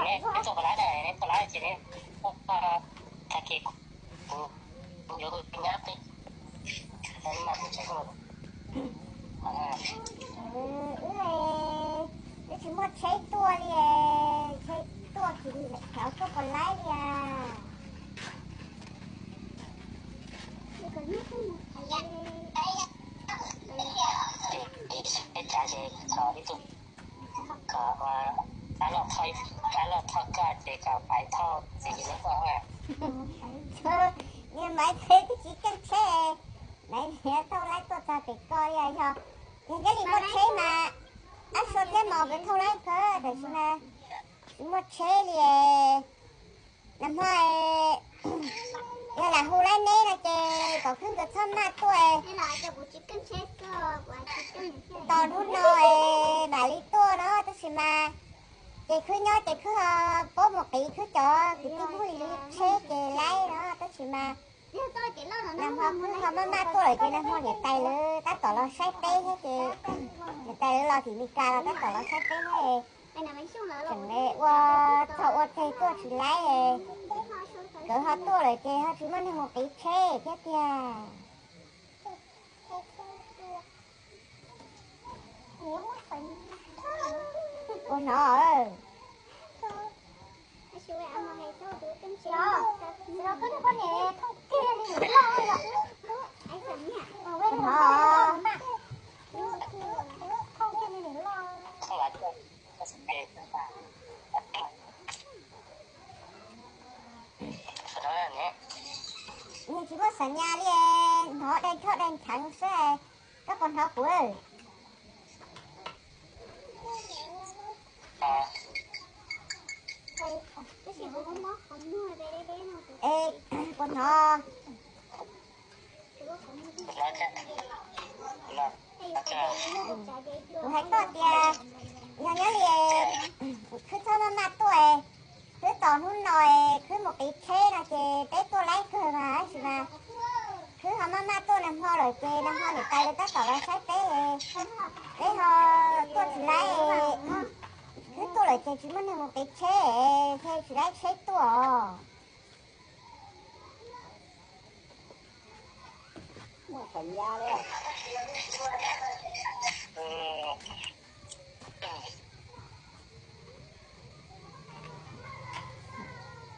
Neb tuaj puas laib na, neb tuaj laib ces neb tuaj tag kis kuv yuav nyab peb. Wb tsis muaj tsheb tuaj li, tsheb tuaj tsis txaus tuaj puas laib li. Tsav ces tso ib tug kom rab loj thauj koj ces kom Maiv thauj txiv neb tuaj. Niag Maiv Txheb twb tsis keej tsheb, Maiv Txheb thauj laib tuaj txog pem ko li yog. Yog nyob li muaj tsheb mas ab sua thiab mos nkawd thauj laib kawg, tab sis mas tsis muaj tsheb li. Nag hmo yog lam hu laib neb no ces kom khwb nkawd txhob maj tuaj. Tos hnub no mam li tuaj no tab sis mas ces khwb nyob ces khwb ho paub mus qiv khwb cov kwv tij Hmoob li tsheb ces laib no tab sis mas nag hmo khwb ho maj maj tuaj lawm ces nag hmo niam tais lawv tab tom los saib peb thiab ces niam tais lawv los tim Meskas los tab tom los saib peb thiab. Tseem ua txog ua teg tuaj tsis laib, nkawd ho tuaj lawm ces ho tsis muaj neeg mus qiv tsheb thiab tiag. Ua hnov. Nws tsis muaj xav nyas li, hnov dai nrhoj dai nrheev xwb, koj puas hnov kuv? Es puas hnov? Kuv hais koj tias yog nyob li khwb txhob maj maj tuaj, khwb tos hnub no khwb mus qiv tsheb no ces peb tuaj laib kawg mas tab sis mas khwb ho maj maj tuaj nag hmo lawm ces nag hmo niam tais lawv tab tom los saib peb, peb ho tuaj tsis laib. Khwb tuaj lawm ces tsis muaj neeg mus qiv tsheb, thiaj tsis laib tsheb tuaj os.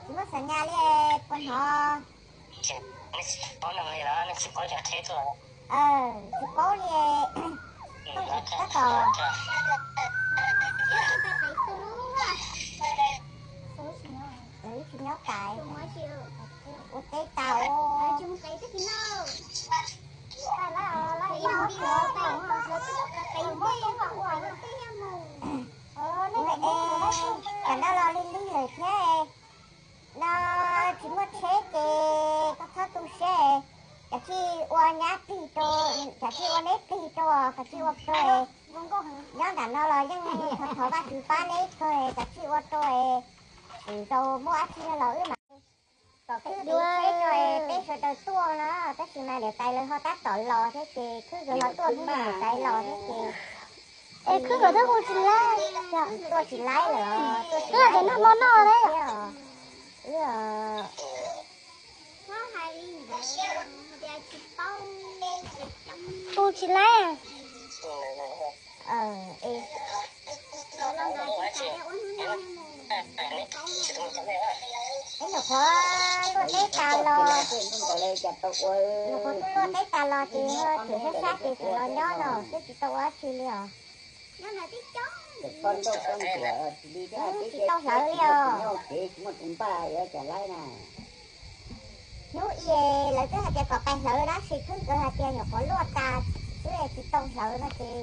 Tsis muaj xav nyas li, puas hnov? Tsis paub li, tab tom tsis nyob tais, ua teb tas. Tam no los lig lig lawm thiab, no tsis muaj tsheb ces koj txhob tu siab, kav tsij ua nyab plig rau, kav tsij ua neb plig rau, kav tsij ua rau. Nyob nram no los yeej thov Vajtswv pab neb kawg, kav tsij ua rau tsis tau muaj dab tsi los wb mam kom khwb qiv tsheb rau peb sawv daws tuaj no, tab sis mas niam tais lawv ho tab tom los thiab ces khwb nkawd ho tuaj hnub niam tais los thiab ces es khwb nkawd twb hu tsis laib, tuaj tsis laib lawm, tuaj tsis laib lawm thiab os. Wb hu tsis laib. Nyuam qhuav tuaj teb tas los, nyuam qhuav tuaj teb tas los ces ho tseem sab sab ces tseem los nyob no twb tsis tau ua dab tsi li os. Tsis tau hlawv li os. Hnub i lawv twb hais tias kom pais hlawv tab sis khwb nkawd hais tias nyuam qhuav luaj tas xwb tsis tau hlawv no ces